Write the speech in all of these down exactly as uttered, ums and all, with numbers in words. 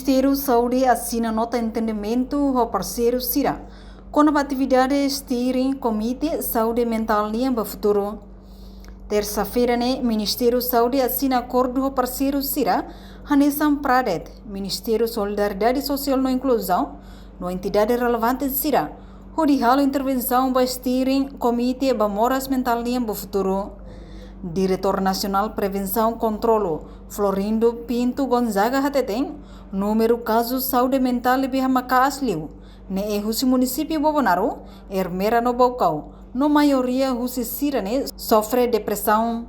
Ministériu Saúde asina nota entendimentu ho parseiru sira kona-ba atividade Steering Komite Saúde Mentál nian ba futuru. Tersa-feira ne'e, Ministériu Saúde asina akordu ho parseiru sira hanesan PRADET, Ministériu Solidariedade Sosiál no Inkluzaun, no entidade relevante sira, hodi halo intervensaun ba Steering Komite ba moras mentál nian ba futuru. Diretór Nasionál Prevensaun Kontrolu, Florindo Pinto Gonzaga hateten, númeru kazu saúde mentál ne'ebé maka'as liu ne'e husi munisípiu Bobonaro, Ermera no Baucau, no maioria husi sira ne'e sofre depresaun.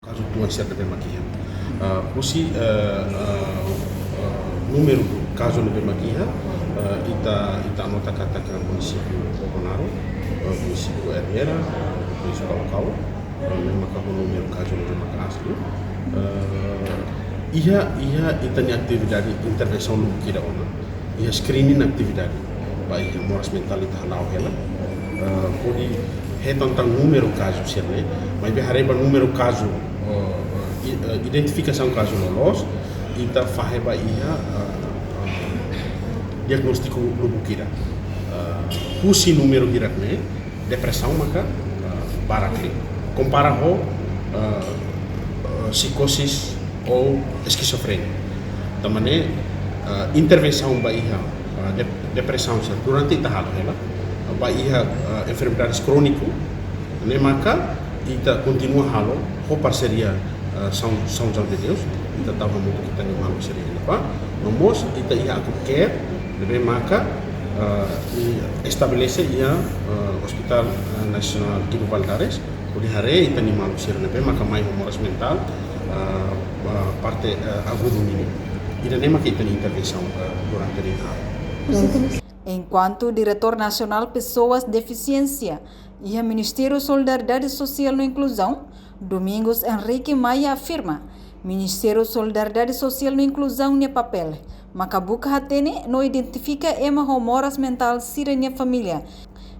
Kazu tuan sira ne'ebé mak iha. Ah, husi, eh, eh, eh, númeru kazu ne'ebé mak iha, eh, ita, ita anota katak munisípiu Bobonaro, eh, munisípiu Ermera, munisípiu Baucau, eh, ne'e maka ho númeru kazu ne'ebé maka'as liu. Eh, iha, iha ita-nia atividade intervensaun lubuk ida ona, iha screening atividade ba iha moras mentál ita hala'o hela. Eh, hodi hetan tan númeru kazu sira ne'e, maibé haree ba númeru kazu, eh, i-, eh, identifikasaun kazu loloos, ita fahe ba iha, eh, eh, diagnóstiku lubuk ida. Eh, husi númeru hirak ne'e, depresaun maka, eh, barak liu. Kompara ho, eh, eh, psikosis ou eskizofrenia. Tanba ne'e, eh, intervensaun ba iha, eh, dep-, depresaun sira durante ita halo hela, ba iha, eh, enfermidades króniku, ne'e maka ita kontinua halo ho parseria, eh, São, São João de Deus, ita tau hamutuk ita-nia maluk sira iha ne'ebá, no mós ita iha Acucare, ne'ebé maka, eh, i estabelese iha, eh, Hospital, eh, Nasionál Guido Valadares, hodi haree ita-nia maluk sira ne'ebé maka mai ho moras mentál, eh, eh, parte, eh, agudu nian. Ida-ne'e maka ita-nia intervensaun, eh, durante rinhar. Enkuantu Diretór Nasionál Pesoas Defisiénsia iha Ministériu Solidariedade Sosiál no Inkluzaun, Domingos Henrique Maia afirma, Ministériu Solidariedade Sosiál no Inkluzaun nia papél maka buka hatene no identifika ema ho moras mentál sira-nia família,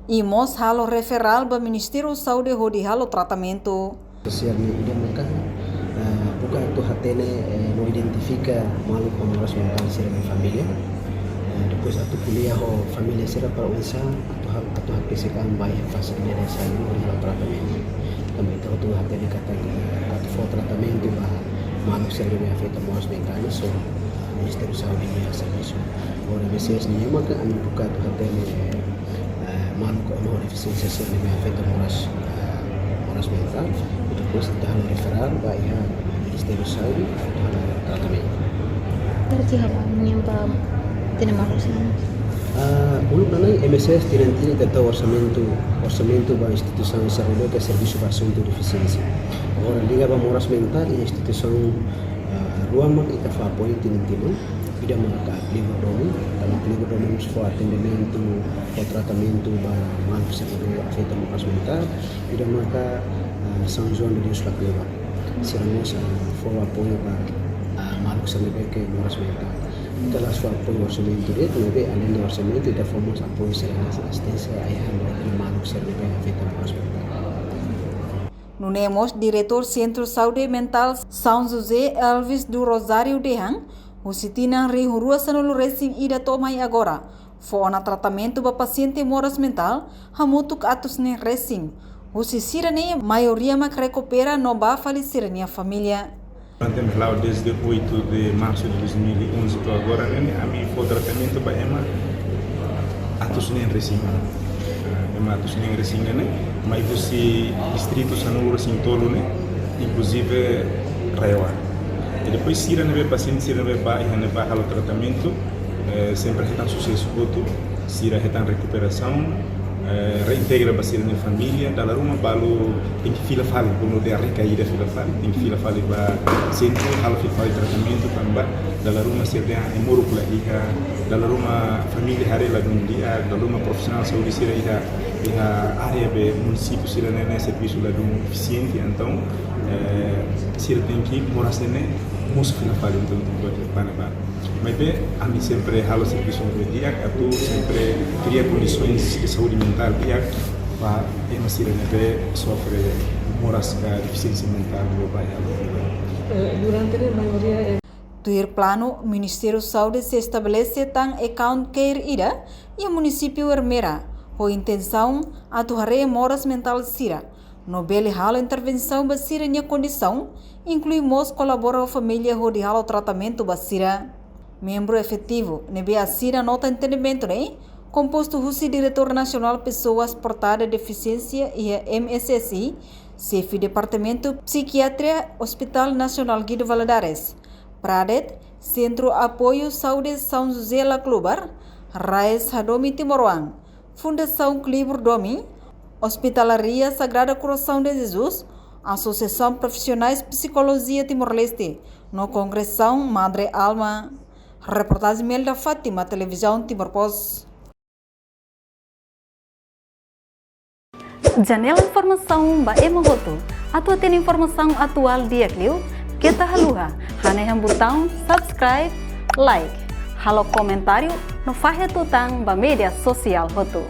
i mós halo referál ba Ministériu Saúde hodi halo tratamentu. Sosiál nia ida maka, eh, buka atu hatene, eh, no identifika maluk ho moras mentál sira-nia família. Eh, depois atu ko'alia ho família sira para oinsá atu ha-, atu hakbesik an ba iha fasilidade saúde hodi halo tratamentu. Tanba ita hotu hatene katak, eh, atu fó tratamentu ba maluk sira ne'ebé afeta moras mentál, só Ministériu Saúde nia servisu. Agora, M S S nian maka ami buka atu hatene, eh, maluk ho defisiénsia sira ne'ebé afeta moras, eh, moras mentál. I depois ita halo referál ba iha Ministériu Saúde atu halo tratamentu. Berarti halo nian ba tene maluk sira? Ah, uluk nanain M S S tinan-tinan ita tau orsamentu, orsamentu ba instituisaun saúde ka servisu ba asuntu defisiénsia. Agora liga ba moras mentál, iha instituisaun, ah, rua mak ita fó apoiu tinan-tinan. Ida maka Abrigo Domin, tanba Abrigo Domin mós fó atendimentu, fó tratamentu ba maluk sira ne'ebé afeta moras mentál. Ida maka, ah, São João de Deus Lacloba. Sira mós, ah, fó apoiu ba, ah, maluk sira ne'ebé ke moras mentál. Ita la'ós fó apoiu orsamentu de'it, maibé aleinde orsamentu, ita fó mós apoiu sira hanesan asisténsia ai-han ba maluk sira ne'ebé afeta moras mentál. Nune'e mós Diretór Sentru Saúde Mentál São José, Elvis do Rosário dehan, husi tinan rihun rua sanulu resin ida to'o mai agora, fó ona tratamentu ba pasiente moras mentál hamutuk atus neen resin. Husi sira-ne'e maioria mak rekupera no bá fali sira-nia família. Durante mak ha'u desde oito de março de dois mil e onze to'o agora ne'e, ami fó tratamentu ba ema atus neen resin. Ah, ema atus neen resin ne'e, mai husi distritu sanulu resin tolu ne'e, inkluzive RAEOA. I depois sira ne'ebé pasiente sira ne'ebé bá iha ne'ebá halo tratamentu, eh, sempre hetan susesu hotu, sira hetan rekuperasaun, eh, reintegra ba sira-nia família, dala ruma balu tenke fila fali, kuandu dehan rekaída fila fali, tenke fila fali ba sentru, halo fila fali tratamentu, tanba dala ruma sira dehan ai-moruk la iha, dala ruma família haree ladún di'ak, dala ruma profisionál saúde sira iha, iha área be munisípiu sira-ne'e ne'e servisu ladún efisiente, entaun, eh, sira tenke moras ne'e mosu fila fali, entaun tenke ba ne'ebá. Maibé, ami sempre halo servisu ne'ebé di'ak, atu sempre kria kondisoens de saúde mentál di'ak ba ema sira ne'ebé sofre moras ka defisiénsia mentál no ba iha. Eh, durante ne'e maioria, eh, Tuir planu, Ministériu Saúde sei estabelese tan account care ida iha munisípiu Ermera, ho intensaun atu haree moras mentál sira, no bele halo intervensaun ba sira-nia kondisaun, inklui mós kolabora ho família hodi halo tratamentu ba sira. Membru efetivu ne'ebé asina nota entendimentu ne'e kompostu husi Diretór Nasionál Pessoas Portadas Defisiénsia iha M S S I, Xefe Departamentu Psikiatria Hospital Nasionál Guido Valadares, Pradet, Sentru Apoiu Saúde São José Laclubar, RAES Hadomi Timor Oan, Fundasaun Klibur Domi, Ospitalaria Sagrada Coração de Jesus, Asosiasaun Profisionais Psikolojia Timor-Leste, no Kongresaun Madre Alma. Reportajen Melda Fátima, Televizaun Timor Post. Janela informasaun ba ema hotu. Atu hatene informasaun atuál di'ak liu, keta haluha hanehan butaun subscribe, like, halo komentáriu no fahe tutan ba média sosiál hotu.